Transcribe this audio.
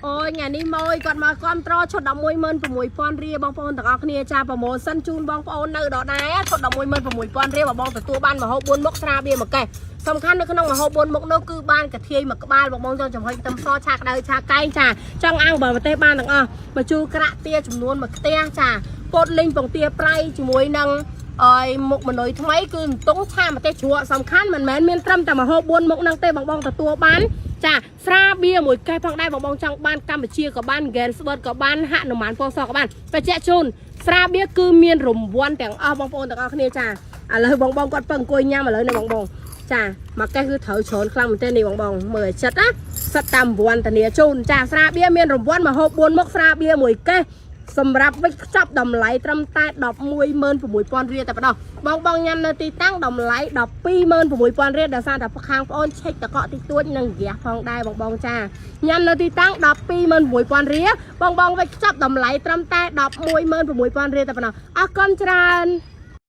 អូយថ្ងៃនេះម៉ួយគាត់មកគ្រប់ត្រឈុត116,000រៀលបងប្អូនទាំងអស់គ្នាចា promotion ជូនបងប្អូននៅដដែលឈុត116,000រៀលបងបងទទួលបានម្ហូប4មុខស្រាបៀរមួយកេះសំខាន់នៅក្នុងម្ហូប4មុខនោះគឺបានកធាយមួយក្បាលបងបងចង់ចំហុយខ្ទឹមសឆាក្តៅឆាកែងចាចង់អាំងបើប្រទេសបានទាំងអស់ម្ជូរក្រាក់ទាចំនួនមួយខ្ទះចាពោតលីងពងទាប្រៃជាមួយនឹងអយមុខមនុយថ្មីគឺអន្ទង់ឆាម្ទេសជ្រក់សំខាន់មិនមែនមានត្រឹមតែម្ហូប4មុខហ្នឹងទេបងបងទទួលបានចាស្រាបៀរមួយកេះផងដែរបងបងចង់បានកម្ពុជាក៏បាន Gainsbourg ក៏បានហនុមានពណ៌សក៏បានបញ្ជាក់ជូនស្រាបៀរគឺមានរង្វាន់ទាំងអស់បងប្អូនទាំងអស់គ្នាចាឥឡូវបងបងគាត់ពឹងអង្គុយញ៉ាំឥឡូវនេះបងបងចាមួយកេះគឺត្រូវច្រើនខ្លាំងមែនទែននេះបងបងមើលឲ្យចិត្តណាសិតតាមរង្វាន់ធានាជូនចាស្រាបៀរមានរង្វាន់ម្ហូប4មុខស្រាបៀរមួយកេះសម្រាប់វិចខ្ចប់តម្លៃត្រឹមតែ116,000រៀលតែប៉ុណ្ណោះបងបងញ៉ាំនៅទីតាំងតម្លៃ126,000រៀលដោយសារតែខាងប្អូនឆែកតកក់តិចតួចនិងហ្គាសផងដែរបងបងចាញ៉ាំនៅទីតាំង126,000រៀលបងបងវិចខ្ចប់តម្លៃត្រឹមតែ116,000រៀលតែប៉ុណ្ណោះអរគុណច្រើន។